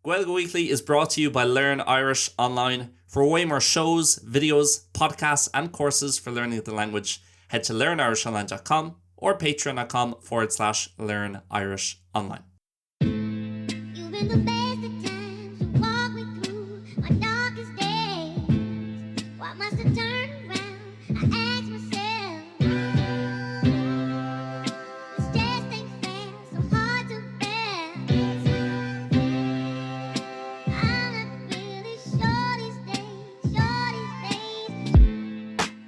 Gaeilge Weekly is brought to you by Learn Irish Online. For way more shows, videos, podcasts and courses for learning the language, head to learnirishonline.com or patreon.com forward slash learn Irish online. You've been the best of times to walk me through my darkest days. Why must I turn around? I ask myself. This just ain't fair, so hard to bear. I'm not really sure these days, sure these days.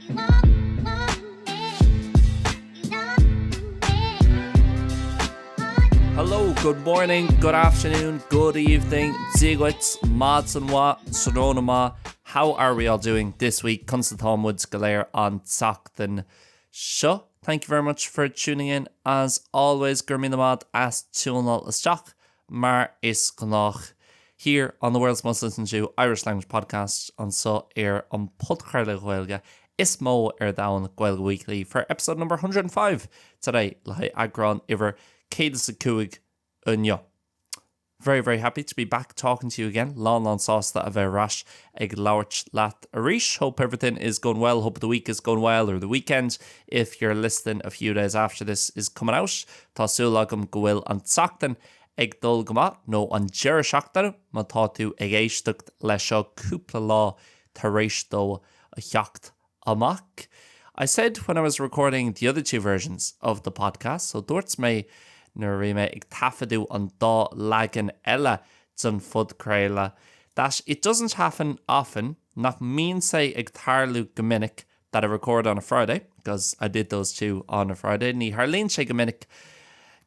You walk, walk me, you don't me. Hello, good morning, good afternoon, good evening, Dia dhuit, maidin mhaith, tráthnóna maith, how are we all doing this week? Conas atá muid go léir an tseachtain seo? Thank you very much for tuning in as always, go raibh míle maith as tiúnáil isteach mar is gnách here on the world's most listened to Irish language podcast anseo ar an podchraoladh Gaeilge is mó ar domhan, Gaeilge Weekly for episode number 105 today le haghaidh eagrán uimhir 105 inniu. Very very happy to be back talking to you again, lán lán sásta a bheith ar ais ag labhairt leat arís. Hope everything is going well, hope the week is going well or the weekend if you're listening a few days after this is coming out. Tá súil agam go bhfuil an tseachtain ag dul go maith, nó an deireadh seachtaine má tá tú ag éisteacht leis seo cúpla lá tar éis dó a theacht amach. I said when I was recording the other two versions of the podcast, so dúirt mé nuair a bhí mé ag taifeadadh an dá leagan eile den phodchraoladh, that it doesn't happen often, nach mbíonn sé ag tarlú go minic, that I record on a Friday, because I did those two on a Friday, ní tharlaíonn sé go minic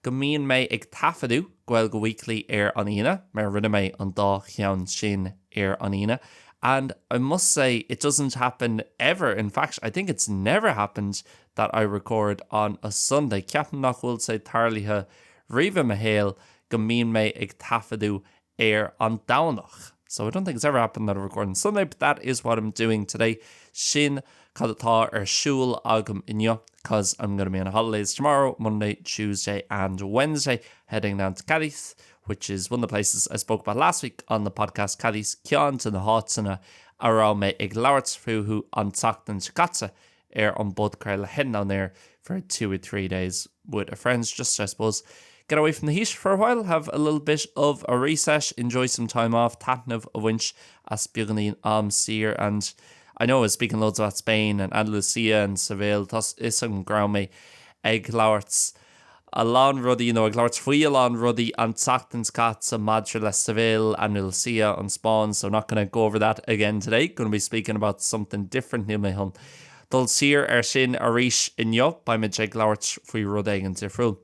go mbíonn mé ag taifeadadh Gaeilge Weekly ar an Aoine, mar rinne mé an dá cheann sin ar an Aoine. And I must say it doesn't happen ever, in fact I think it's never happened that I record on a Sunday. Ceapaim nach bhfuil sé tarlaithe riamh i mo shaol go mbíonn mé ag taifeadadh ar an Domhnach. So I don't think it's ever happened that I record on Sunday, but that is what I'm doing today. Sin cad atá ar siúl agam inniu, cause I'm gonna be on holidays tomorrow, Monday, Tuesday and Wednesday, heading down to Cadiz, which is one of the places I spoke about last week on the podcast, Cadiz, ceann de na háiteanna a raibh mé ag labhairt fúthu an tseachtain seo caite ar an bpodchraoladh, heading down there for two or three days with a friends, just I suppose get away from the heat for a while, have a little bit of a reset, enjoy some time off, taitneamh a bhaint as beagáinín am saor and I know I was speaking loads about Spain and Andalusia and Seville, tá a fhios agam go raibh mé ag labhairt a lán rudaí, nó ag labhairt faoi a lán rudaí an tseachtain seo caite maidir le Seville, Andalusia, an Spáinn, so not gonna go over that again today, gonna be speaking about something different, níl mé chun dul siar ar sin arís inniu, beimid ag labhairt faoi rud éigin difriúil.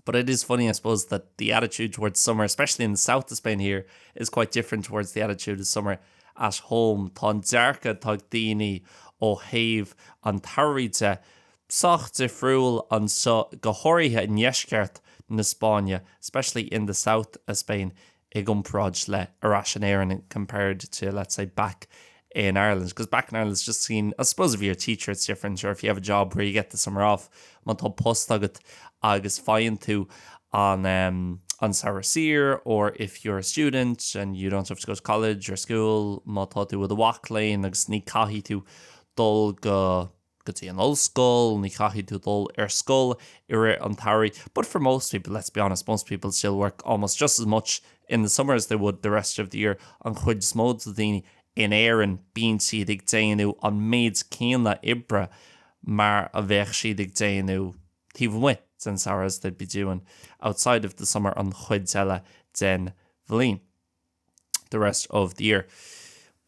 But it is funny, I suppose, that the attitude towards summer, especially in the south of Spain here, is quite different towards the attitude of summer at home. Tá an dearcadh atá ag daoine ó thaobh an tsamhraidh de sách difriúil anseo, go háirithe i ndeisceart na Spáinne, especially in the south of Spain, i gcomparáid le ar ais in Éirinn, compared to, let's say, back in Ireland. Because back in Ireland it's just seen, I suppose if you're a teacher it's different, or if you have a job where you get the summer off, má tá post agat agus faigheann tú an um, an samhradh saor, or if you're a student and you don't have to go to college or school, má tá tú i do mhac léinn agus ní caithfidh tú dul go go dtí an ollscoil, ní chaithfidh tú dul ar scoil i rith an tsamhraidh, but for most people, let's be honest, most people still work almost just as much in the summer as they would the rest of the year, an chuid is mó de dhaoine in Éirinn, bíonn siad ag déanamh an méid céanna oibre mar a bheadh siad ag déanamh taobh amuigh den samhradh as they'd be doing outside of the summer an chuid eile den bhliain. the rest of the year.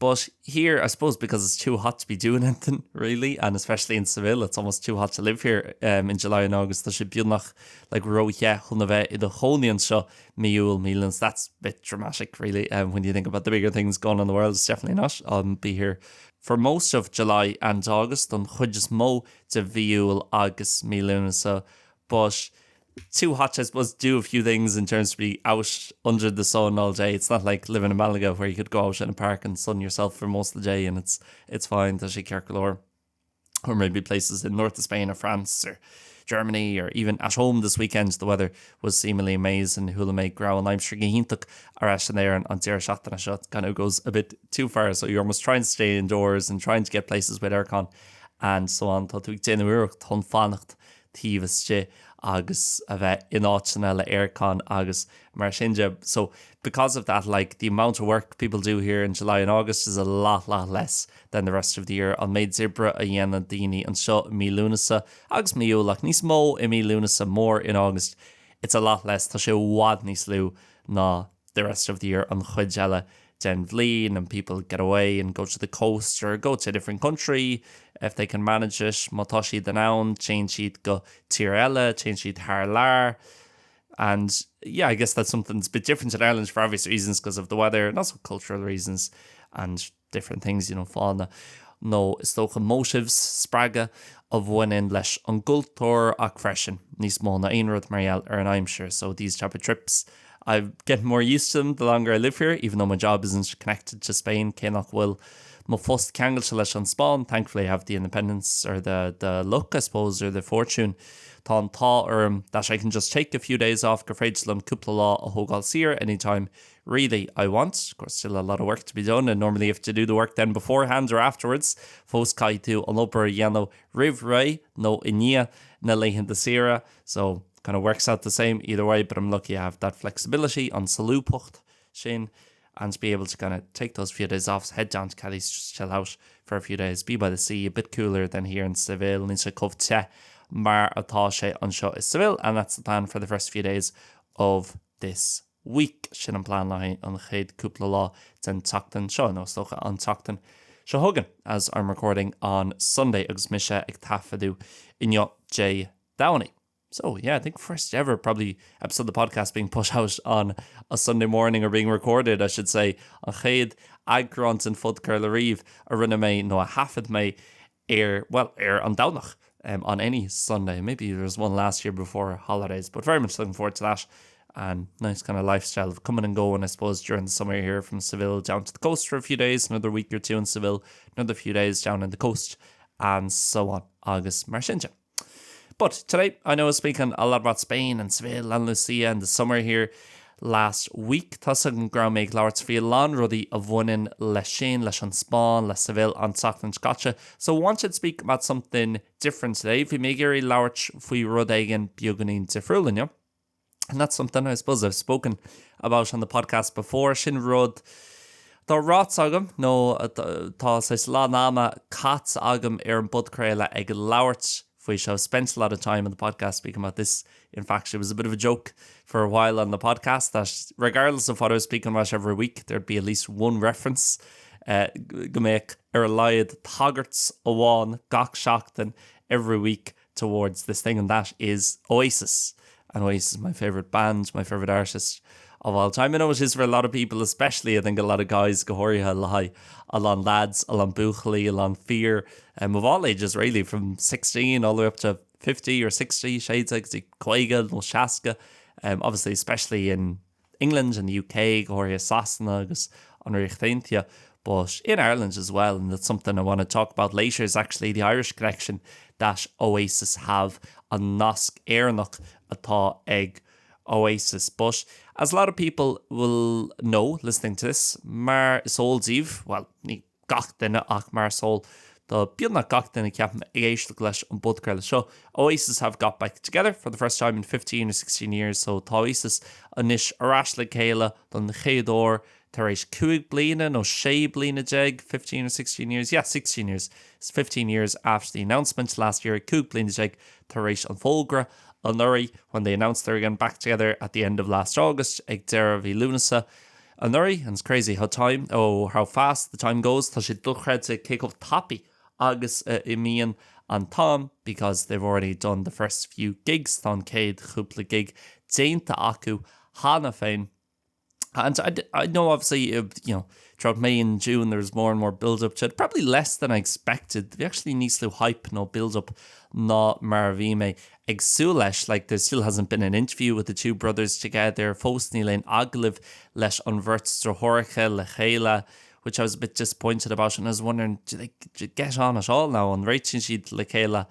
But here, I suppose because it's too hot to be doing anything really, and especially in Seville, it's almost too hot to live here um, in July and August, tá sé beagnach like ró-the chun a bheith i do chónaí anseo mí Iúil, mí Lúnasa. That's a bit dramatic really um, when you think about the bigger things going on in the world, it's definitely not. I'll be here for most of July and August, don chuid is mó de mhí Iúil agus mí Lúnasa, but too hot I suppose do a few things in terms of be out under the sun all day. It's not like living in Malaga where you could go out in a park and sun yourself for most of the day and it's it's fine, tá sé ceart go leor. Or maybe places in north of Spain or France or. Germany or even at home this weekend the weather was seemingly amazing Chuala mé go raibh an aimsir go hiontach ar ais in Éirinn an deireadh seachtaine seo it kind of goes a bit too far so you're almost trying to stay indoors and trying to get places with aircon and so on Tá tú ag déanamh iarracht chun fanacht taobh istigh agus a bheith in áiteanna le aircon agus mar sin de. So because of that like the amount of work people do here in July and August is a lot lot less than the rest of the year. An méid oibre a dhéanann daoine anseo i mí Lúnasa agus mí Iúil ach níos mó i mí Lúnasa more in August it's a lot less tá sé i bhfad níos lú ná the rest of the year an chuid eile den bhliain and people get away and go to the coast or go to a different country if they can manage it má tá siad in ann téann siad go tír eile téann siad thar lear and yeah I guess that's something that's a bit different in Ireland for obvious reasons because of the weather and also cultural reasons and different things you know fáthanna nó is dócha motives spreagadh a bhaineann leis an gcultúr ach freisin níos mó ná aon rud mar gheall ar an aimsir so these type of trips I get more used to them the longer I live here even though my job isn't connected to Spain cé nach bhfuil mo phost ceangailte leis an Spáinn thankfully I have the independence or the the luck I suppose or the fortune tá an t-ádh orm that I can just take a few days off gur féidir liom cúpla lá a thógáil saor anytime really I want. Of course still a lot of work to be done and normally you have to do the work then beforehand or afterwards fós caithfidh tú an obair a dhéanamh roimh ré nó i ndiaidh na laethanta saoire so kind of works out the same either way but I'm lucky I have that flexibility an solúbthacht sin and to be able to kind of take those few days off head down to Cadiz just chill out for a few days be by the sea a bit cooler than here in Seville níl sé chomh te mar atá sé anseo i Seville and that's the plan for the first few days of this week. Sin an plean le haghaidh an chéad cúpla lá den tseachtain seo, nó is dócha an tseachtain seo chugainn, as I'm recording on Sunday, agus mise ag taifeadadh inniu, Dé Domhnaigh. So, yeah, I think first ever probably episode of the podcast being put out on a Sunday morning or being recorded, I should say, an chéad eagrán den phodchraoladh riamh a rinne mé nó a thaifead mé ar, bhuel, ar an Domhnach, on any Sunday. Maybe there was one last year before holidays, but very much looking forward to that. And nice kind of lifestyle of coming and going, I suppose, during the summer here from Seville down to the coast for a few days, another week or two in Seville, another few days down in the coast, and so on. Agus mar sin de. But today, I know I was speaking a lot about Spain and Seville and Lucia and the summer here last week. Tá 's agam go raibh mé ag labhairt faoi a lán rudaí a bhaineann leis sin, leis an Spáinn, le Seville an tseachtain seo caite. So I wanted to speak about something different today. Bhí mé ag iarraidh labhairt faoi rud éigin beagáinín difriúil inniu. And that's something I suppose I've spoken about on the podcast before. Sin rud atá ráite agam nó tá saghas a lán ama caite agam ar an bpodchraoladh ag labhairt faoi seo. I've spent a lot of time on the podcast speaking about this. In fact, it was a bit of a joke for a while on the podcast that regardless of what I was speaking about every week, there'd be at least one reference uh, go mbeadh ar a laghad tagairt amháin gach seachtain every week towards this thing and that is Oasis. And Oasis is my favourite band, my favourite artist of all time. I know it is for a lot of people, especially I think a lot of guys go háirithe le haghaidh a lán lads, a lán buachaillí, a lán fear um, of all ages really, from 16 all the way up to 50 or 60, 16 go dtí 50 nó 60, um, obviously especially in England and the UK, go háirithe Sasana agus an Ríocht Aontaithe, but in Ireland as well, and that's something I want to talk about later, is actually the Irish connection that Oasis have, an nasc Éireannach atá ag Oasis. But as a lot of people will know listening to this, mar is eol daoibh, well, ní gach duine ach mar is eol do beagnach gach duine ceapaim ag éisteacht leis an bpodchraoladh seo, Oasis have got back together for the first time in 15 or 16 years so tá Oasis anois ar ais le chéile don chéad uair tar éis 15 bliana nó 16 bliana, 15 or 16 years, yeah 16 years, it's 15 years after the announcement last year 15 bliana tar éis an fógra anuraidh when they announced they're getting back together at the end of last August ag deireadh mhí Lúnasa anuraidh and it's crazy how time, oh how fast the time goes, tá sé dochreidte cé chomh tapaidh agus a imíonn an t-am because they've already done the first few gigs, tá an chéad chúpla gig déanta acu cheana féin. And I, I know obviously uh, you know throughout May and June there's more and more build up to it probably less than I expected bhí actually níos lú hype nó build up ná mar a bhí mé ag súil leis like there still hasn't been an interview with the two brothers together fós níl aon agallamh leis an bheirt deartháireacha le chéile which I was a bit disappointed about and I was wondering do they, do they get on at all now an réitíonn siad le chéile?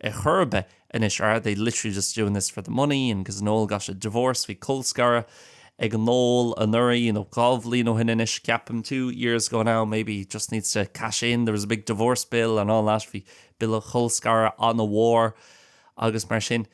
ar chor ar bith anois are they literally just doing this for the money and because Noel got a divorce bhí colscaradh ag Noel anuraidh nó 2 bhliain ó shin anois ceapaim 2 years ago now maybe he just needs to cash in there was a big divorce bill and all that bhí bille colscaradh an-mhór agus mar sin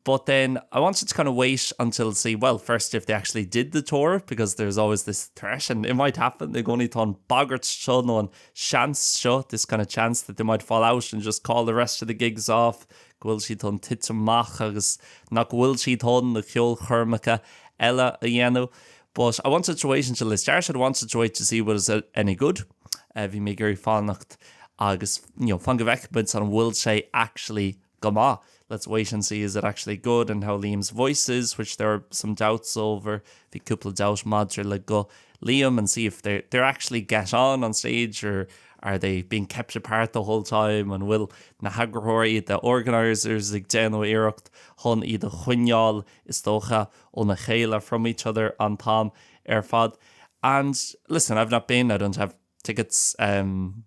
But then I wanted to kind of wait until see well first if they actually did the tour because there's always this threat and it might happen i gcónaí tá an bagairt seo nó an seans seo this kind of chance that they might fall out and just call the rest of the gigs off go bhfuil siad chun titim amach agus nach bhfuil siad chun na ceolchoirmeacha eile a dhéanamh. But I wanted to wait until they started, I wanted to wait to see was it any good. Bhí mé ag iarraidh fanacht agus you know fan go bhfeicfidh muid an bhfuil sé actually go maith. Let's wait and see is it actually good and how Liam's voice is, which there are some doubts over, bhí cúpla doubt maidir le guth Liam and see if they they're actually get on on stage or are they being kept apart the whole time an bhfuil na heagraitheoirí, the organisers ag déanamh iarracht chun iad a choinneáil is dócha óna chéile from each other an t-am ar fad. And listen, I've not been, I don't have tickets um,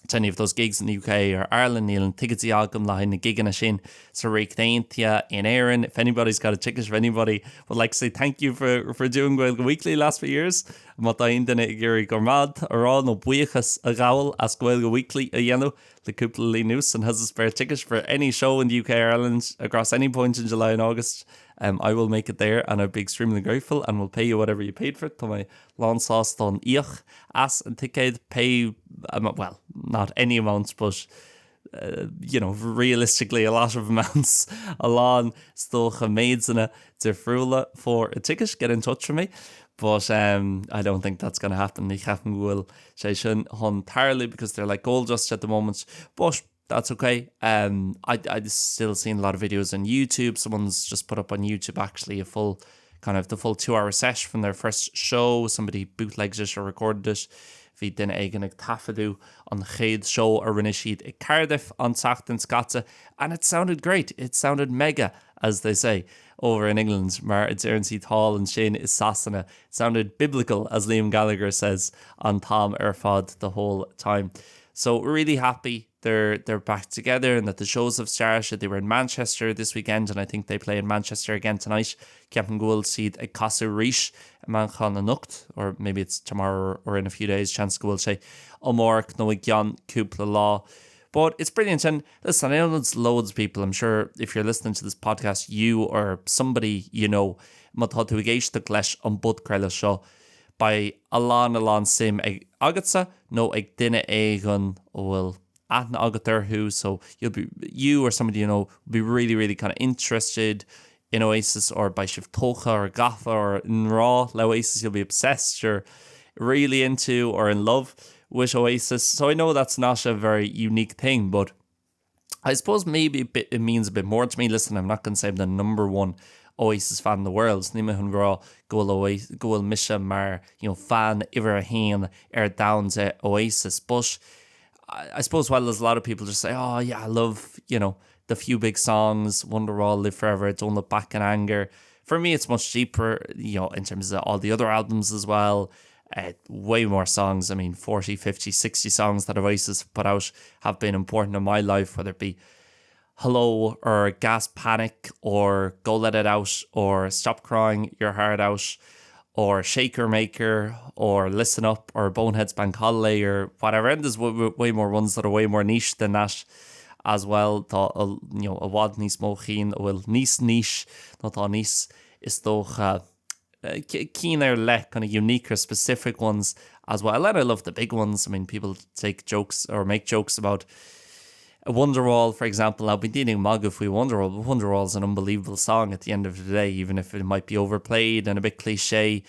to any of those gigs in the UK or Ireland, níl na ticéidí agam le haghaidh na gigeanna sin sa Ríocht Aontaithe in Éirinn. If anybody's got a ticket, if anybody would like to say thank you for, for doing Gaeilge Weekly last few years, má tá aon duine ag iarraidh go raibh maith a rá nó buíochas a ghabháil as Gaeilge Weekly a dhéanamh le cúpla bliain anuas and has a spare ticket for any show in the UK or Ireland across any point in July and August, um, I will make it there and I'd be extremely grateful and will pay you whatever you paid for it. Tá mé lánsásta chun íoc as an ticéad, pay, well, not any amounts but you know, realistically a lot of amounts, a lán is dócha méideanna difriúla for a ticket, get in touch with me. But um, I don't think that's going to happen. Ní cheapaim go bhfuil sé sin chun tarlú because they're like gold dust at the moment. But that's okay. Um, I, I've still seen a lot of videos on YouTube. Someone's just put up on YouTube actually a full kind of the full two-hour sesh from their first show. Somebody bootlegged it or recorded it. Bhí duine éigin ag taifeadadh an chéad seó a rinne siad i Cardiff an tseachtain seo caite and it sounded great, it sounded mega as they say over in England mar a deireann siad thall ansin i Sasana. It sounded biblical as Liam Gallagher says an t-am ar fad the whole time. So really happy they're they're back together and that the shows have started. They were in Manchester this weekend and I think they play in Manchester again tonight. Ceapaim go bhfuil siad ag casadh arís i Manchain anocht or maybe it's tomorrow or in a few days seans go bhfuil sé amárach nó i gceann cúpla lá. But it's brilliant and listen, I know there's loads of people, I'm sure if you're listening to this podcast you or somebody you know má tá tú ag éisteacht leis an bpodchraoladh seo Beidh a lán a lán suim ag agatsa nó ag duine éigin a bhfuil aithne agat orthu so you'll be, you or somebody you know will be really really kind of interested in Oasis or beidh sibh tógtha or gafa or i ngrá le Oasis, you'll be obsessed or really into or in love with Oasis. So I know that's not a very unique thing but I suppose maybe a bit, it means a bit more to me. Listen, I'm not going to say I'm the number one Oasis fan in the world. Níl mé chun rá go bhfuil go bhfuil mise mar you know, fan uimhir a haon ar domhan de Oasis. But I, I suppose while there's a lot of people just say, oh yeah, I love, you know, the few big songs, Wonderwall, Live Forever, Don't Look Back in Anger. For me, it's much deeper, you know, in terms of all the other albums as well. Uh, way more songs. I mean, 40, 50, 60 songs that Oasis put out have been important in my life, whether it be Hello or Gas Panic or Go Let It Out or Stop Crying Your Heart Out or Shaker Maker or Listen Up or Boneheads Bank Holiday or whatever. And there's way more ones that are way more niche than that as well. Tá you know, i bhfad níos mó cinn a bhfuil níos niche nó tá níos is dócha cinn ar leith kind of unique or specific ones as well. And I love the big ones. I mean, people take jokes or make jokes about Wonderwall, for example. I've been dealing magadh faoi Wonderwall, but Wonderwall is an unbelievable song at the end of the day, even if it might be overplayed and a bit cliché.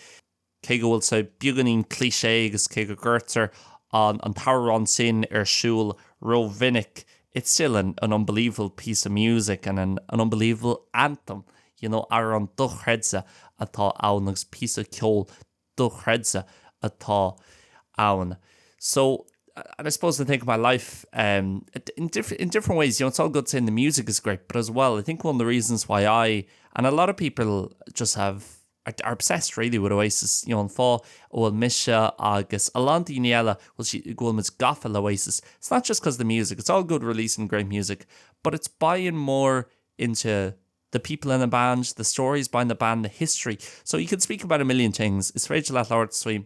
Cé go bhfuil sé beagáinín cliché agus cé go gcuirtear an an t-amhrán sin ar siúl rómhinic, it's still an, an unbelievable piece of music and an, an unbelievable anthem. You know, amhrán dochreidte atá ann agus píosa ceoil dochreidte atá ann. So, and I suppose I think of my life um, in, different, in different ways, you know, it's all good saying the music is great, but as well, I think one of the reasons why I, and a lot of people just have Are obsessed really with Oasis, you know, an fáth a bhfuil mise agus a lán daoine eile bhfuil sí go bhfuil muid gafa le Oasis, it's not just 'cause the music, it's all good releasing great music, but it's buying more into the people in the band, the stories behind the band, the history. So you can speak about a million things, is féidir leat labhairt faoi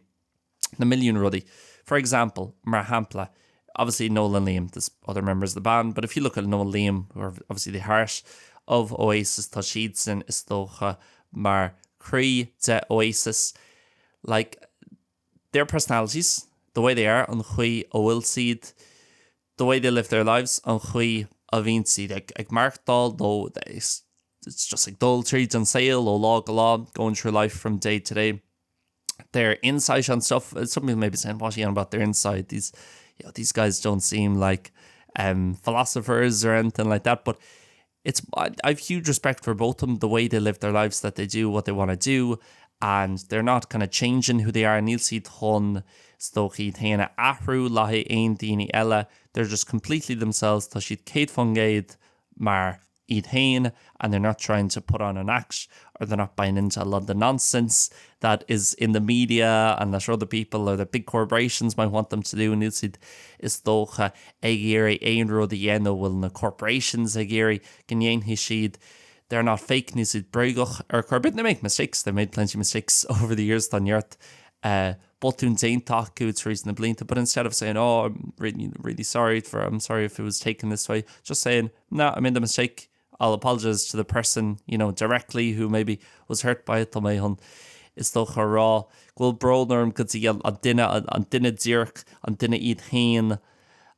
na milliún rudaí. For example, mar shampla, obviously Noel and Liam, there's other members of the band, but if you look at Noel and Liam, who are obviously the heart of Oasis, tá siadsan is dócha mar chroí de Oasis, like their personalities, the way they are, an chaoi a bhfuil siad, the way they live their lives, an chaoi a bhíonn siad ag maireachtáil nó it's just ag dul tríd an saol ó lá go lá, going through life from day to day. Their insight on stuff, some people may be saying, what are you on about their insight? These, you know, these guys don't seem like um, philosophers or anything like that, but it's I, I've huge respect for both of them, the way they live their lives, that they do what they want to do, and they're not kind of changing who they are. Níl siad chun is dócha iad féin a athrú le haghaidh aon daoine eile, they're just completely themselves, tá siad 100% mar iad féin and they're not trying to put on an act or they're not buying into a lot of the nonsense that is in the media and that other people or the big corporations might want them to do. Níl siad is dócha ag iarraidh aon rud a dhéanamh a bhfuil na corporations ag iarraidh go ndéanfaidh siad. They're not fake, níl siad bréagach ar chor ar bith. They make mistakes, they've made plenty of mistakes over the years, tá neart botún déanta acu tríd na blianta, but instead of saying, oh, I'm really, really sorry for, I'm sorry if it was taken this way, just saying, nah, I made the mistake, I'll apologise to the person, you know, directly who maybe was hurt by it, tá mé chun, is dócha a rá go bhfuil brón orm go dtí an duine, an duine díreach, an duine iad féin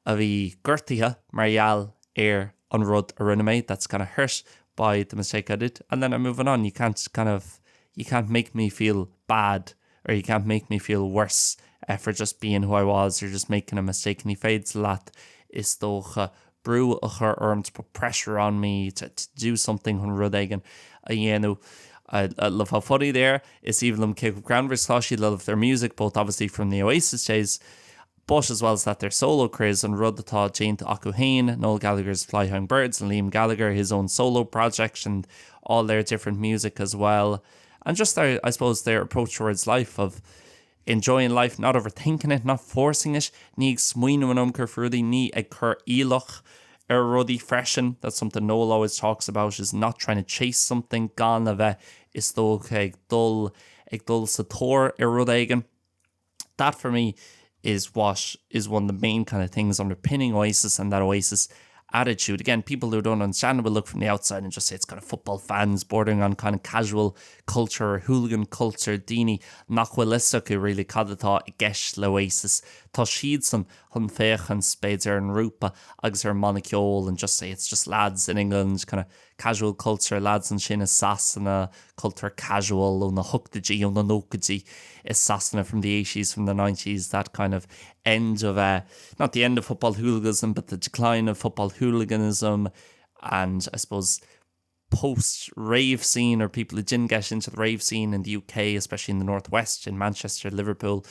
a bhí gortaithe mar gheall ar an rud a rinne mé, that's kind of hurt by the mistake I did, and then I'm moving on, you can't kind of, you can't make me feel bad or you can't make me feel worse for just being who I was or just making a mistake, ní féidir leat is dócha brú a chur orm to put pressure on me to, to do something chun rud éigin a dhéanamh. I, I love how funny they are. Is aoibhinn liom cé chomh greannmhar is atá siad, love their music, both obviously from the Oasis days, but as well as that their solo careers, an rud atá déanta acu féin, Noel Gallagher's Fly Flying Birds and Liam Gallagher, his own solo project and all their different music as well. And just their, I suppose, their approach towards life of enjoying life, not overthinking it, not forcing it, ní ag smaoineamh an iomarca faoi rudaí, ní ag cur iallach ar rudaí freisin. That's something Noel always talks about, is not trying to chase something, gan a bheith is dócha ag dul ag dul sa tóir ar rud éigin. That for me is what is one of the main kind of things underpinning Oasis and that Oasis attitude. Again, people who don't understand will look from the outside and just say it's kind of football fans bordering on kind of casual culture or hooligan culture, daoine nach bhfuil fhios acu really cad atá i gceist le Oasis. Tá siadsan chun féachaint b'fhéidir ar an ngrúpa agus ar an mbanna ceoil and just say it's just lads in England kind of casual culture, lads ansin i Sasana, cultúr casual ó na hochtóidí, ó na nóchaidí i Sasana from the eighties, from the nineties, that kind of end of eh, not the end of football hooliganism but the decline of football hooliganism and I suppose post rave scene or people who didn't get into the rave scene in the UK, especially in the northwest in Manchester, Liverpool,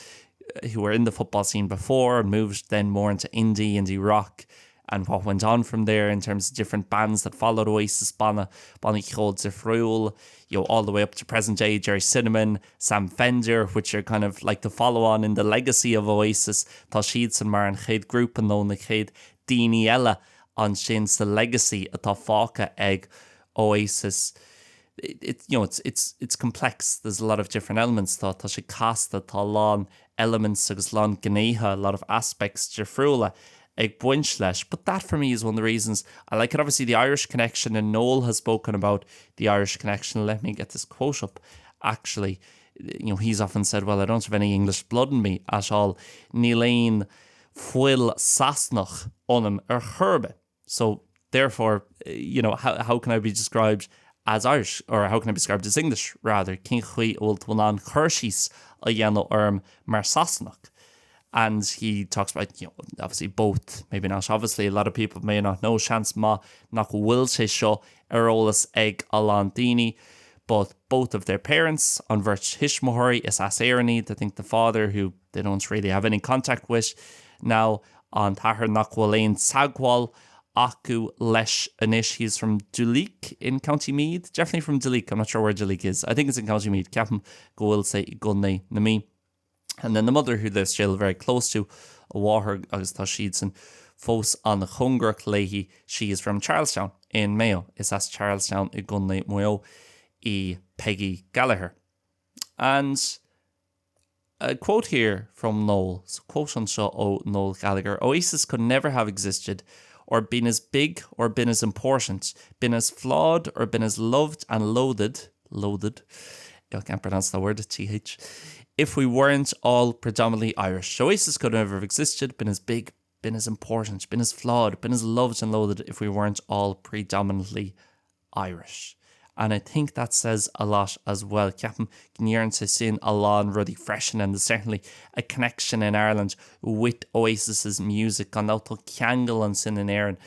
who were in the football scene before and moved then more into indie, indie rock, and what went on from there in terms of different bands that followed Oasis, banna, bannaí ceoil difriúil, you know, all the way up to present day Gerry Cinnamon, Sam Fender, which are kind of like the follow on in the legacy of Oasis, tá siadsan mar an chéad grúpa nó na chéad daoine eile ansin sa legacy atá fágtha ag Oasis. It, you know, it's, it's, it's complex, there's a lot of different elements, tá, tá sé casta, tá a lán elements agus a lán gnéithe, a lot of aspects difriúla ag baint leis. But that for me is one of the reasons I like it. Obviously the Irish connection and Noel has spoken about the Irish connection. Let me get this quote up actually. You know, he's often said, well, I don't have any English blood in me at all. Níl aon fuil Sasanach ionam ar chor ar bith. So therefore, you know, how, how can I be described as Irish or how can I be described as English rather? Cén chaoi a bhfuil tú in ann cur síos a dhéanamh orm mar Sasanach? And he talks about, you know, obviously both, maybe not obviously, a lot of people may not know, seans maith nach bhfuil sé seo ar eolas ag a lán daoine, but both of their parents, an bheirt thuismitheoirí, is as Éirinn iad, I think the father who they don't really have any contact with now, an t-athair nach bhfuil aon teagmháil acu leis anois. He is from Duleek in County Meath, definitely from Duleek, I'm not sure where Duleek is, I think it's in County Meath, ceapaim go bhfuil sé i gContae na Mí. And then the mother who they're still very close to, a mháthair agus tá siadsan fós an-chóngarach léi, she is from Charlestown in Mayo, is as Charlestown i gContae Mhaigh Eo í Peggy Gallagher. And a quote here from Noel, so quote anseo ó Noel Gallagher, Oasis could never have existed or been as big or been as important, been as flawed or been as loved and loathed, loathed, I can't pronounce that word, TH, if we weren't all predominantly Irish. Oasis could never have existed, been as big, been as important, been as flawed, been as loved and loathed if we weren't all predominantly Irish. And I think that says a lot as well. Ceapaim go ndeireann sé sin a lán rudaí freisin and there's certainly a connection in Ireland with Oasis's music gan dabht tá ceangal ansin in Éirinn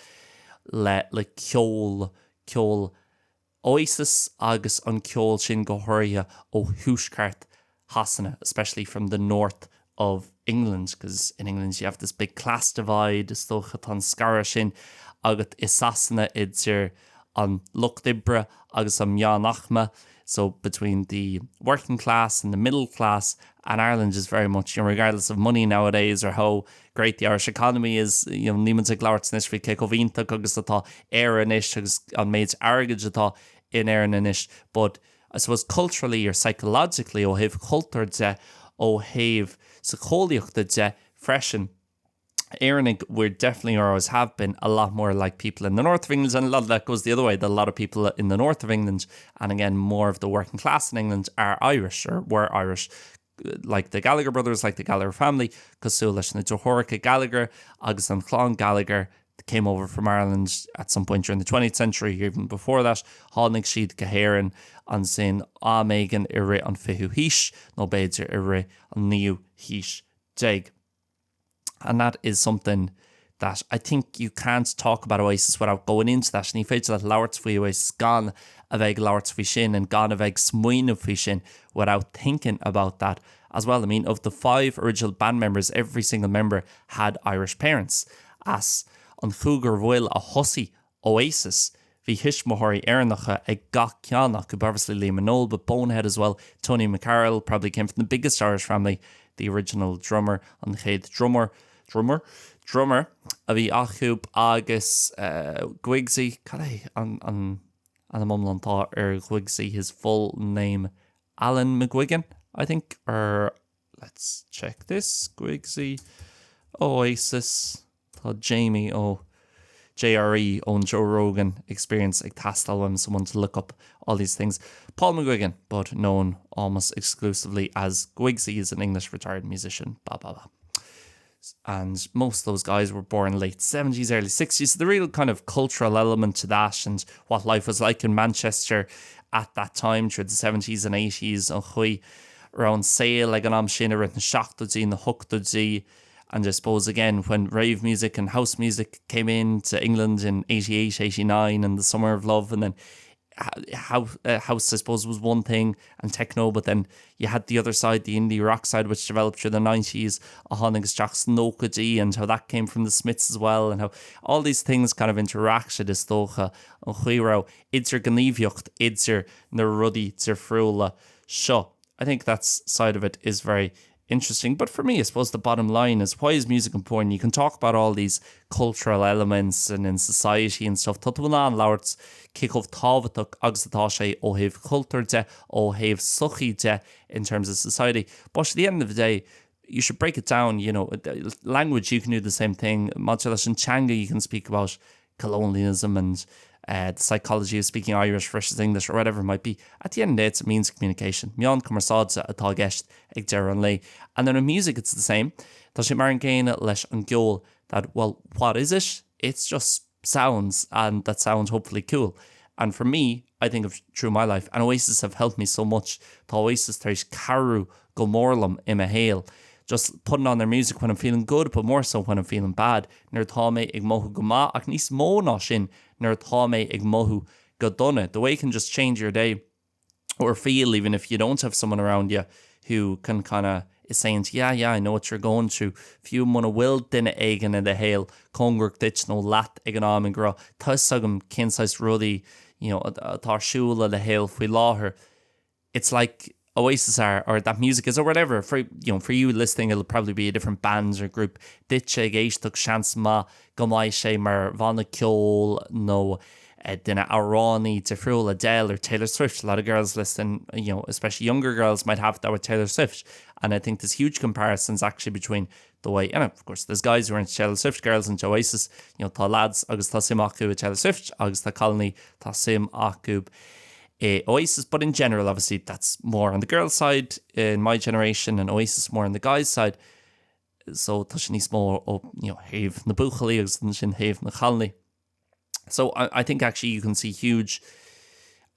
le le ceol ceol Oasis agus an ceol sin go háirithe ó thuaisceart Shasana, especially from the north of England, because in England you have this big class divide, is dócha tá an scaradh sin agat i Sasana idir an lucht oibre agus an meánaicme, so between the working class and the middle class, and Ireland is very much, you know, regardless of money nowadays or how great the Irish economy is, you know, níl muid ag labhairt anois faoi cé chomh iontach agus atá Éire anois agus an méid airgid atá in Éirinn anois, but I suppose culturally or psychologically ó thaobh cultúir de, ó thaobh síceolaíochta de freisin, Éireannaigh, we're definitely or always have been a lot more like people in the north of England and a lot of that goes the other way, that a lot of people in the north of England and again more of the working class in England are Irish or were Irish like the Gallagher brothers, like the Gallagher family, cosúil leis na deartháireacha Gallagher agus an chlann Gallagher came over from Ireland at some point during the 20th century, even before that, tháinig siad go hÉirinn ansin am éigin i rith an 20ú haois nó b'fhéidir i rith an naoú haois déag. And that is something that I think you can't talk about Oasis without going into that. Ní féidir leat labhairt faoi Oasis gan a bheith ag labhairt faoi sin and gan a bheith ag smaoineamh faoi sin without thinking about that as well. I mean, of the five original band members, every single member had Irish parents. As an chúigear bhaill a thosaigh Oasis, bhí tuismitheoirí Éireannacha ag gach ceann acu, obviously Liam and Noel, but Bonehead as well, Tony McCarroll probably came from the biggest Irish family, the original drummer, an chéad drummer, drummer? Drummer a bhí acu agus Guigsy, cad é an an ainm iomlán atá ar Ghuigsy, his full name, Alan McGuigan, I think, or let's check this, Guigsy, Oasis. Tá Jamie ó JRE ón Joe Rogan Experience ag teastáil uaim, someone to look up all these things. Paul McGuigan, but known almost exclusively as Guigsy, is an English retired musician, blah blah blah. And most of those guys were born late 70s, early 60s, so the real kind of cultural element to that and what life was like in Manchester at that time through the 70s and 80s, an chaoi a raibh an saol ag an am sin i rith na seachtóidí, na hochtóidí, And I suppose again when rave music and house music came in to England in 88, 89 and the Summer of Love and then house, uh, house I suppose was one thing and techno but then you had the other side the indie rock side which developed through the 90s a tháinig isteach sna nóchaidí and how that came from the Smiths as well and how all these things kind of interacted is dócha an chaoi a raibh idirghníomhaíocht idir na rudaí difriúla seo. I think that side of it is very interesting. But for me, I suppose the bottom line is why is music important? You can talk about all these cultural elements and in society and stuff. Tá tú in ann labhairt cé chomh tábhachtach agus atá sé ó thaobh cultúir de, ó thaobh sochaí de in terms of society. But at the end of the day, you should break it down, you know, language you can do the same thing. Maidir leis an teanga you can speak about colonialism and uh, the psychology of speaking Irish versus English or whatever it might be. At the end of the day, it's a means of communication. Meán cumarsáide atá i gceist ag deireadh an lae. And then with music it's the same. Tá sé mar an gcéanna leis an gceol that, well, what is it? It's just sounds and that sounds hopefully cool. And for me, I think of through my life, and Oasis have helped me so much. Tá Oasis tar éis cabhrú go mór liom i mo shaol. Just putting on their music when I'm feeling good, but more so when I'm feeling bad. Nuair atá mé ag mothú go maith, ach níos mó ná sin, nuair atá mé ag mothú go dona. The way it can just change your day or feel even if you don't have someone around you who can kind of is saying yeah yeah I know what you're going through fiú muna bhfuil duine éigin i do shaol cóngarach duit nó leat ag an am ag rá tá 'fhios agam cén saghas rudaí you know atá ar siúl i do shaol faoi láthair. It's like Oasis are or that music is or whatever for you know for you listening it'll probably be a different band or group duitse ag éisteacht seans maith go mbeidh sé mar bhanna ceoil nó duine amhránaí difriúil Adele or Taylor Swift a lot of girls listen you know especially younger girls might have that with Taylor Swift and I think there's huge comparisons actually between the way and of course there's guys who are into Taylor Swift girls into Oasis you know tá lads agus tá suim acu i Taylor Swift agus tá cailíní tá suim acu i Oasis but in general obviously that's more on the girls side in my generation and Oasis more on the guys side so tá sé níos mó ó you know thaobh na buachaillí agus ansin thaobh na cailíní. So I, I think actually you can see huge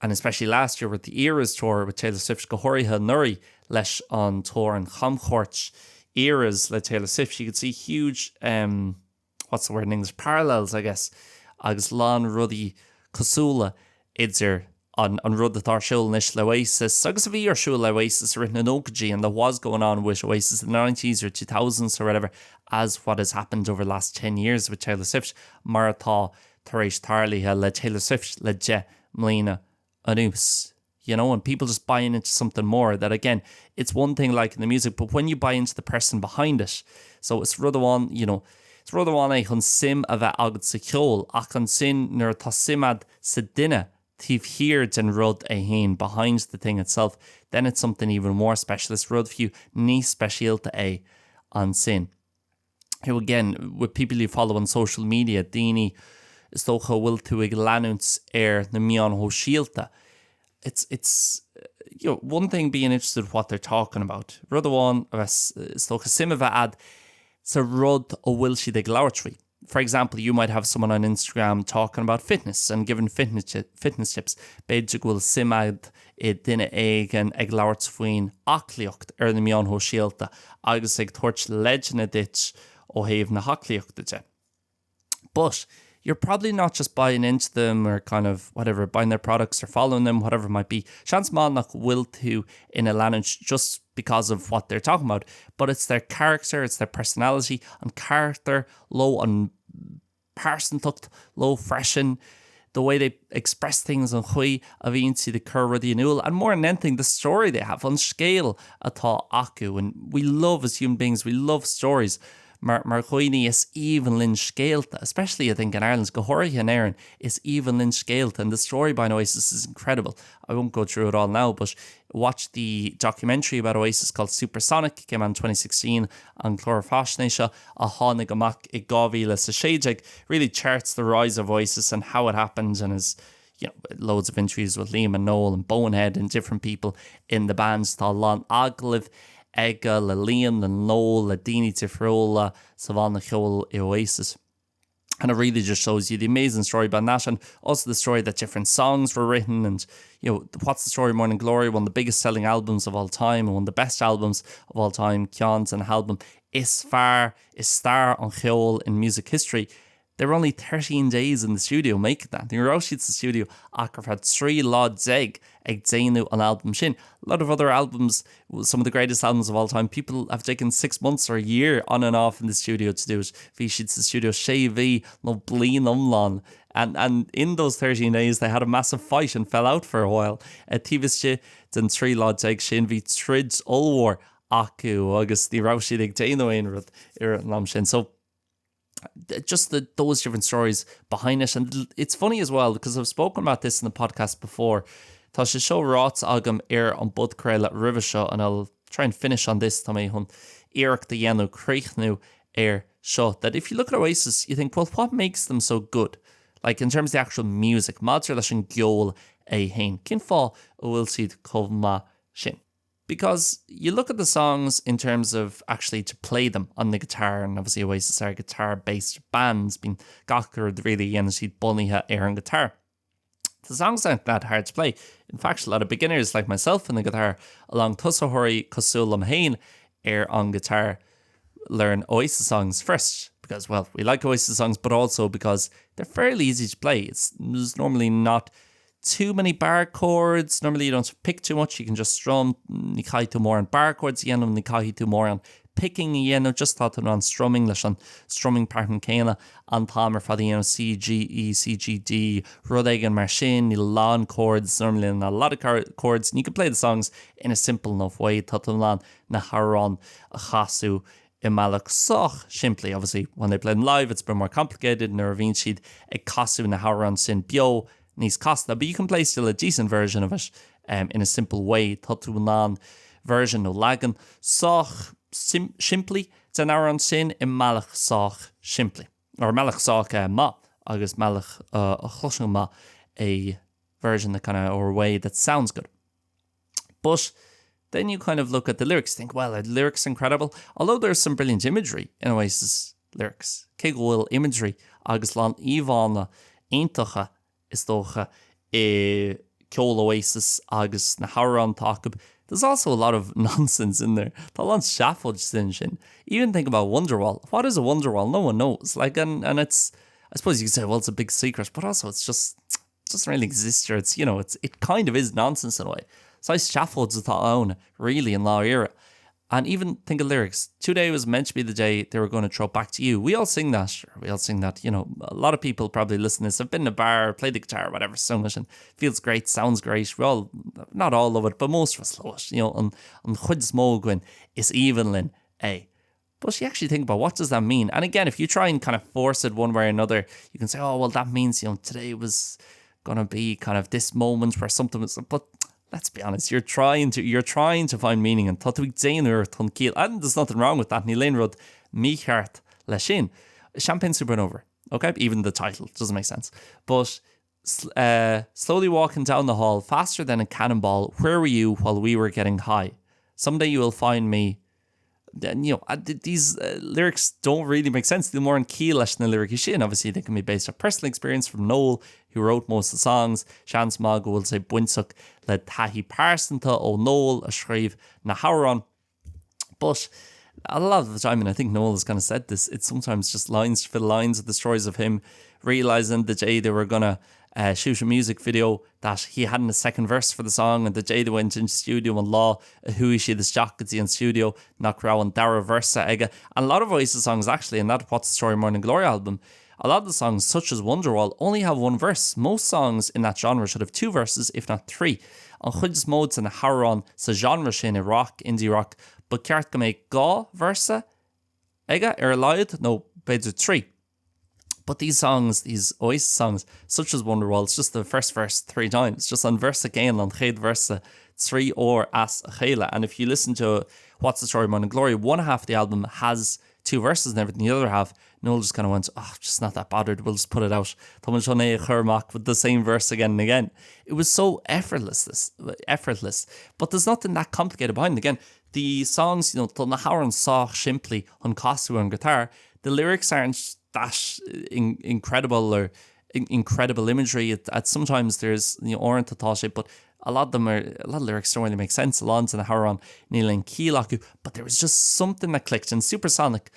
and especially last year with the Eras tour with Taylor Swift go háirithe anuraidh leis an tour an chamchuairt Eras le Taylor Swift you could see huge um, what's the word in English parallels I guess agus lán rudaí cosúla idir an an rud atá ar siúl anois le Oasis agus a bhí ar siúl le Oasis i rith na nóchaidí and that was going on with Oasis in the 90s or 2000s or whatever as what has happened over the last 10 years with Taylor Swift mar atá tar éis tarlaithe le Taylor Swift le 10 mbliana anuas. You know, and people just buying into something more that again, it's one thing liking the music, but when you buy into the person behind it, so it's rud amháin, you know, is rud amháin é chun suim a bheith agat sa cheol ach ansin nuair atá suim agat sa duine taobh thiar den rud é féin behind the thing itself, then it's something even more special, is rud fiú níos speisialta é ansin. Who again, with people you follow on social media, daoine is dócha a bhfuil tú ag leanúint ar na meáin shóisialta, it's, it's, you know, one thing being interested in what they're talking about, rud amháin a bheith, is dócha suim a bheith a'd sa rud a bhfuil siad ag labhairt faoi. For example, you might have someone on Instagram talking about fitness and giving fitness, fitness tips. B'fhéidir go bhfuil suim a'd i duine éigin ag labhairt faoin aclaíocht ar na meáin shóisialta agus ag tabhairt leideanna duit ó thaobh na haclaíochta de. But you're probably not just buying into them or kind of whatever, buying their products or following them, whatever it might be. Seans maith nach bhfuil tú ina leanúint just because of what they're talking about, but it's their character, it's their personality, an carachtar leo, an pearsantacht leo freisin, the way they express things, an chaoi a bhíonn siad ag cur rudaí in iúl, and more than anything, the story they have, an scéal atá acu. And we love, as human beings, we love stories. Mar mar dhaoine is aoibhinn linn scéalta, especially I think in Ireland, go háirithe in Éirinn, is aoibhinn linn scéalta and the story behind Oasis is incredible. I won't go through it all now, but watch the documentary about Oasis called Supersonic, came out in 2016, an clár faisnéise a tháinig amach i 2016, really charts the rise of Oasis and how it happened and is you know, loads of interviews with Liam and Noel and Bonehead and different people in the bands. Tá a lán agallamh aige le Liam, le Noel, le daoine difriúla sa bhanna cheoil i Oasis. And it really just shows you the amazing story behind that and also the story that different songs were written and you know what's the story Morning Glory one of the biggest selling albums of all time and one of the best albums of all time ceann de na halbaim is fearr i stair an cheoil in music history They were only 13 days in the studio making that. Ní raibh siad sa stiúideo ach ar feadh 13 lá ag déanamh an albam sin. A lot of other albums, some of the greatest albums of all time, people have taken six months or a year on and off in the studio to do it. Bhí siad sa stiúideo sé mhí nó bliain iomlán. And, and in those 13 days they had a massive fight and fell out for a while. Taobh istigh den 13 lá sin bhí troid ollmhór acu agus ní raibh siad ag déanamh aon rud ar an am sin. So just the, those different stories behind it. And it's funny as well, because I've spoken about this in the podcast before, Tá sé seo ráite agam ar an bpodchraoladh roimhe seo and I'll try and finish on this tá mé chun iarracht a dhéanamh críochnú air seo that if you look at Oasis you think well what makes them so good like in terms of the actual music maidir leis an gceol é féin cén fáth a bhfuil siad chomh maith sin. Because you look at the songs in terms of actually to play them on the guitar and obviously Oasis are guitar based bands bíonn gach rud really a dhéanann siad bunaithe ar an guitar. The songs aren't that hard to play. In fact, a lot of beginners like myself on the guitar a lán tosaitheoirí cosúil liom féin ar an guitar learn Oasis songs first because well we like Oasis songs but also because they're fairly easy to play. It's, it's normally not too many bar chords, normally you don't pick too much, you can just strum, ní chaithfidh tú mórán bar chords a dhéanamh, ní chaithfidh tú mórán picking a dhéanamh, just tá tú in ann strumming leis an strumming pattern céanna an t-am ar fad a dhéanamh, C, G, E, C, G, D, rud éigin mar sin, níl a lán chords, normally not a lot of chords, and you can play the songs in a simple enough way, tá tú in ann na hamhráin a chasadh i mbealach sách simplí. Obviously, when they play them live, it's a bit more complicated, nuair a bhíonn siad ag casadh na hamhráin sin beo, níos casta, but you can play still a decent version of it um, in a simple way, tá tú in ann version nó leagan sách simplí den amhrán sin i mbealach sách simplí, or mbealach sách uh, maith agus mbealach uh, a chloiseann maith a version that kind of or a way that sounds good. But then you kind of look at the lyrics, think, well, are the lyrics incredible? Although there's some brilliant imagery in Oasis lyrics, cé go bhfuil imagery agus lán íomhánna iontacha is dócha i ceol Oasis agus na hamhráin atá acu, there's also a lot of nonsense in there. Tá a lán seafóid ansin. Even think about Wonderwall. What is a Wonderwall? No one knows. Like, and, and it's, I suppose you could say, well, it's a big secret, but also it's just, doesn't really exist or it's, you know, it's, it kind of is nonsense in a way. Saghas seafóid atá ann, really, i ndáiríre. And even think of lyrics. Today was meant to be the day they were going to throw back to you. We all sing that. Sure, we all sing that. You know, a lot of people probably listen to this. I've been in a bar, played the guitar, whatever, sung it, and feels great, sounds great. We all, not all love it, but most of us love it. You know, an, an chuid is mó againn, is aoibhinn linn é. But you actually think about what does that mean? And again, if you try and kind of force it one way or another, you can say, oh, well, that means, you know, today was gonna be kind of this moment where something was, but let's be honest, you're trying to, you're trying to find meaning and tá tú ag déanamh chun ciall. And there's nothing wrong with that, níl aon rud mícheart leis sin. Champagne Supernova, okay? Even the title doesn't make sense. But uh, slowly walking down the hall faster than a cannonball, where were you while we were getting high? Someday you will find me then you know uh, these uh, lyrics don't really make sense. Níl mórán ciall leis na liricí sin. Obviously they can be based on personal experience from Noel who wrote most of the songs. Seans maith go bhfuil sé bainteach le taithí pearsanta ó Noel a scríobh na hamhráin. But a lot of the time, and I think Noel has kind of said this, it's sometimes just lines to fill lines of the stories of him realizing the day they were gonna uh, shoot a music video that he hadn't a second verse for the song and the day they went into studio an lá a chuaigh siad isteach go dtí an studio nach raibh an dara véarsa aige. And a lot of Oasis songs actually, and that What's the Story Morning Glory album, a lot of the songs such as Wonderwall only have one verse. Most songs in that genre should have two verses, if not three. An chuid is mó de na hamhráin sa genre sin i rock, indie rock, ba cheart go mbeadh dhá véarsa aige ar a laghad nó b'fhéidir trí. But these songs, these Oasis songs, such as Wonderwall, it's just the first verse three times, just an véarsa céanna, an chéad véarsa trí uair as a chéile. And if you listen to What's the Story Morning Glory, one half of the album has two verses and everything, the other half, Noel just kind of went, oh, just not that bothered, we'll just put it out. Tá muid chun é a chur amach with the same verse again and again. It was so effortless, this, effortless. But there's nothing that complicated behind it. Again, the songs, you know, tá na hamhráin sách simplí chun casadh ar an guitar, the lyrics aren't that in, incredible or in, incredible imagery. It, at sometimes there's you know, uaireanta tá sé, but a lot of them are, a lot of lyrics don't really make sense. A lán de na hamhráin níl aon chiall acu, but there was just something that clicked. And Supersonic,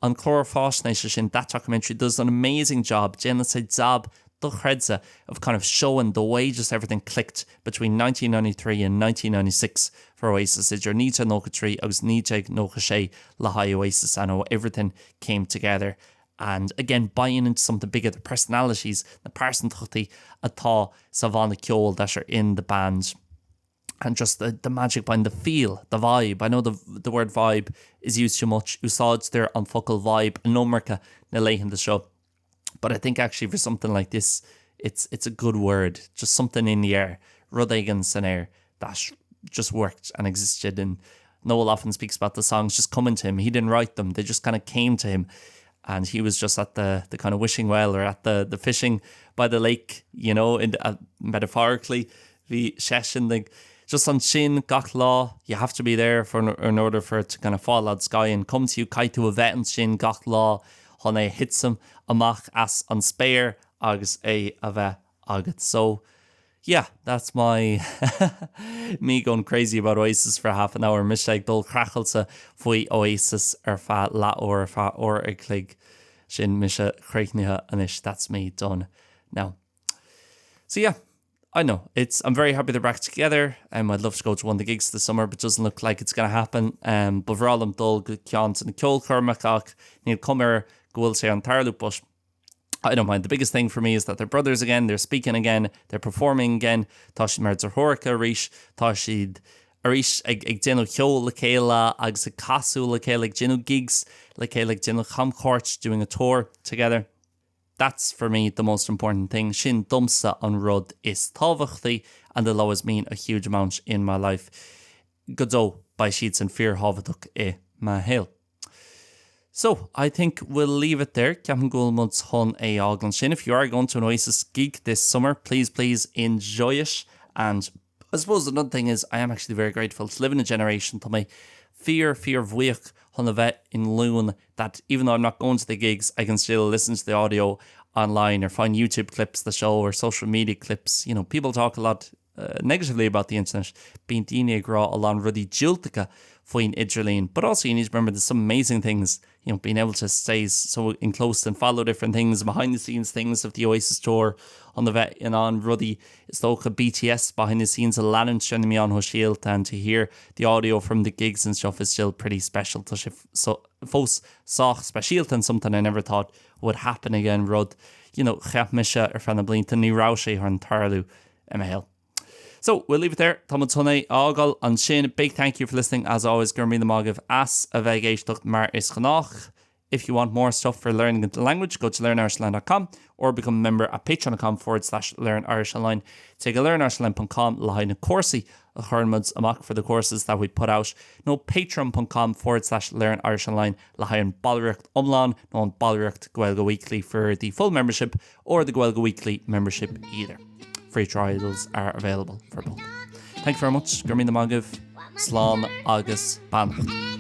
an clár faisnéise sin, that documentary does an amazing job. Déanann sé jab dochreidte of kind of showing the way just everything clicked between 1993 and 1996 for Oasis idir 1993 agus 1996 le haghaidh Oasis and how everything came together and again buying into something bigger, the personalities, na pearsantachtaí atá sa bhanna ceoil that are in the band and just the, the magic behind the feel, the vibe. I know the, the word vibe is used too much. Úsáidtear an focal vibe an iomarca na laethanta seo. But I think actually for something like this, it's, it's a good word. Just something in the air. Rud éigin san aer that just worked and existed. And Noel often speaks about the songs just coming to him. He didn't write them. They just kind of came to him. And he was just at the, the kind of wishing well or at the, the fishing by the lake, you know, in, uh, metaphorically. Bhí seisean like, just ansin gach lá, you have to be there for in order for it to kind of fall out sky and come to you, caithfidh tú a bheith ansin gach lá chun é a thitim amach as an spéir agus é a bheith agat. So yeah, that's my me going crazy about Oasis for half an hour. Mise ag dul craiceáilte faoi Oasis ar feadh leathuair, ar feadh uair a chloig. Sin mise críochnaithe anois, that's me done now. So yeah, I know it's I'm very happy they're back together um I'd love to go to one of the gigs this summer but doesn't look like it's gonna happen um ba bhreá liom dul go ceann de na ceolchoirmeacha ach níl cuma air go bhfuil sé chun tarlú but I don't mind the biggest thing for me is that they're brothers again they're speaking again they're performing again tá siad mar deartháireacha arís tá siad arís ag ag déanamh ceol le chéile agus ag casadh le chéile ag déanamh gigs le chéile ag déanamh camchuairt doing a tour together. That's for me the most important thing, sin domsa an rud is tábhachtaí and they'll always mean a huge amount in my life. Go deo beidh siadsan fíorthábhachtach i mo shaol. So, I think we'll leave it there, ceapaim go bhfuil muid chun é a fhágáil ansin. If you are going to an Oasis gig this summer, please, please enjoy it and I suppose another thing is I am actually very grateful to live in a generation tá mé fíor fíor bhuíoch chun a bheith i nglúin that even though I'm not going to the gigs I can still listen to the audio online or find YouTube clips the show or social media clips you know people talk a lot uh, negatively about the internet bíonn daoine ag rá a lán rudaí diúltacha faoin idirlíon but also you need to remember there's some amazing things you know, being able to stay so enclosed and follow different things behind the scenes things of the Oasis tour chun a bheith in ann rudaí is dócha BTS behind the scenes a leanúint ar na meáin shóisialta and to hear the audio from the gigs and stuff is still pretty special tá sé so, fós sách speisialta and something I never thought would happen again rud you know, cheap mise ar feadh na blianta ní raibh sé chun tarlú i mo shaol. So, we'll leave it there. Tá muid chun é a fhágáil ansin. Big thank you for listening as always. Go raibh míle maith agaibh as a bheith ag éisteacht mar is gnách. If you want more stuff for learning the language, go to learnirishonline.com or become a member at patreon.com forward slash learnirishonline. Téigh go learnirishonline.com le haghaidh na cúrsaí a chuireann muid amach for the courses that we put out nó patreon.com forward slash learnirishonline le haghaidh an ballraíocht iomlán nó an ballraíocht Gaeilge Weekly for the full membership or the Gaeilge Weekly membership either. Free trials are available for both. Thank you very much, Go raibh míle maith agaibh, slán agus beannacht.